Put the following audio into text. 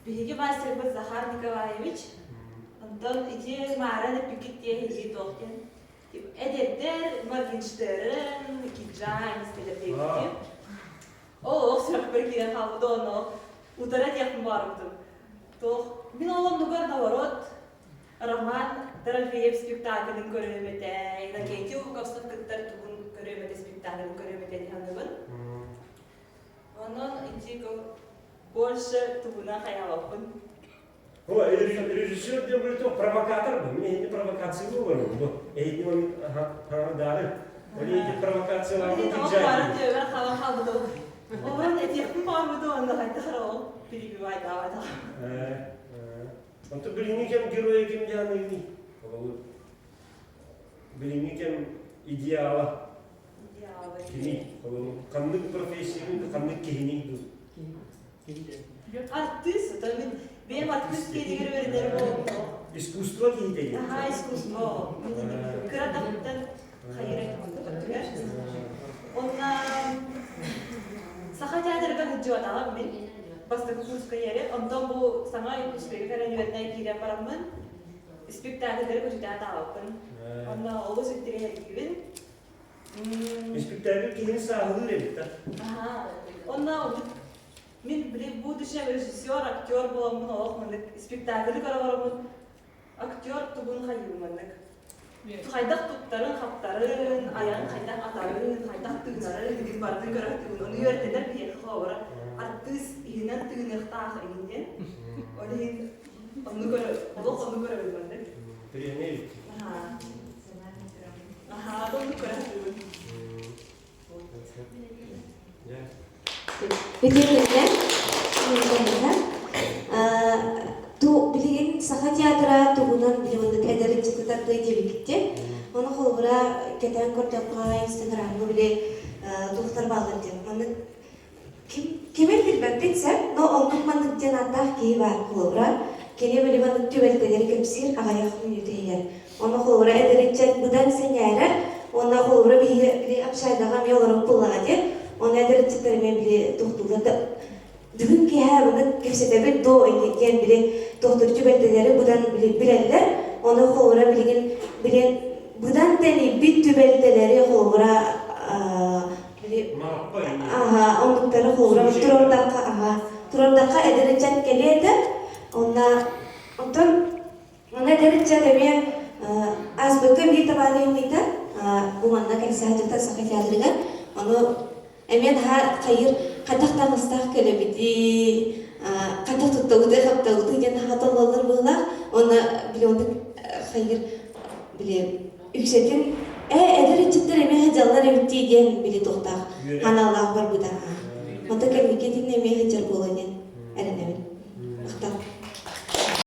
Биһиги мастербыт Захар Николаевич, онтон ити мааран эппиккит диэн туох диэн эдэрдэр Моргенштерн, Киджан истэлэр диэбитим. Ол олох сүрэхпэр киирэн хаалбыт уонна утара диэхпин баҕарбытым. Туох мин ол оннугар наоборот Роман Дорофеев спектаклын көрүөм этэ, Иннокентий Луковцев кыттар тугун көрүөм этэ спектаклын көрүөм этэ дии саныыбын. Онон ити больше тугунан хайаабаппын. О, режиссер диэн говорит, провокатор был. Мне не провокация был, бу. Эйдин он хаҥырдаары. Ол эйди провокацияларды Бары түөбэр хаба халбыты. Олорон этиэхпин баарбыты онно хайдах эрэ ол перебивайдаабатах. Онтон билиҥҥи кэм геройа ким диэн Холобур, билиҥҥи кэм идеала Кини, ханнык профессияны, ханнык киһиний дуу? Артыыс, это мин бэйэм артыыс киһитигэр үөрэнэр буолуом. Искусство киһитэ диэн. Аха, искусство. Кыра таһыттан хайыр өттүгэр. Онна Саха театрыгар сылдьыбатаҕым мин. Бастакы курска иэри. Онтон бу саҥа Якутскайга кэлэн үөрэнэ киирэн бараммын спектакльдары көтүтэ таабаппын. Онно олус интэриэһиргиибин. Испиктээкил киһини сааһылыыр эбит да. Онно мин били будущем режиссер, актер буоламмын олох маннык спектаклы көрө олороммун актер тугун хайыыбын маннык. Хайдах туттарын, хаптарын, айаҕын хайдах атарын, хайдах тыынарын игин барытын көрө сатыыбын. Ону үөрэтэллэр биһиэхэ холобура артыыс иһинэн тыыныахтаах игин диэн. Ол иһин онну көрө, олох онну көрөбүн маннык. Тренер эбит. Бүтүннэ ту билигин Саха театра тугунан билигин эдэр ыччаты тардыы диэбиккитте. Ону холобура кэтээн көрдөххө Инстаграмҥа били туохтар бааллар диэн. Маннык Ким кимин билбэппит сөп, но оннук маннык диэн ааттаах киһи баар холобура. Кини били маннык түбэлтэлэри кэпсиир аҕыйах мүнүүтэ иһигэр. Онно холобура эдэр ыччат быдан сэҥээрэр, уонна холобура биһиги били общайдаҕа эмиэ олорор буоллаҕа диэн, онно эдэр ыччаттар эмиэ били тохтууллар да бүгүн киэһэ маннык кэпсэтэбит дуо диэн били тохтуур түбэлтэлэри быдан билэллэр. Ону холобура билигин билэн быдан тэнийбит түбэлтэлэри холобура Били аха оннуктары холобура турордахха аха турордахха эдэр ыччат кэлиэ этэ. Онно онтон онно эдэр ыччат эмиэ ааспыкка биир табаарыһым ыйда бу манна кэлсэ сылдьыбыта Саха театрыгар. Ону эмиэ наһаа хайыр хайдах таҥастаах кэлэбитий, хайдах туттабытый-хаптабытый диэн наһаа толлоллор быһыылаах. Уонна били оннук хайыр били үксэтин ээ эдэр ыччаттар эмиэ сылдьаллар эбит дии диэн били туохтаах ханаалаах барбыта. Онто кэнники итиннэ эмиэ сылдьар буолуо диэн.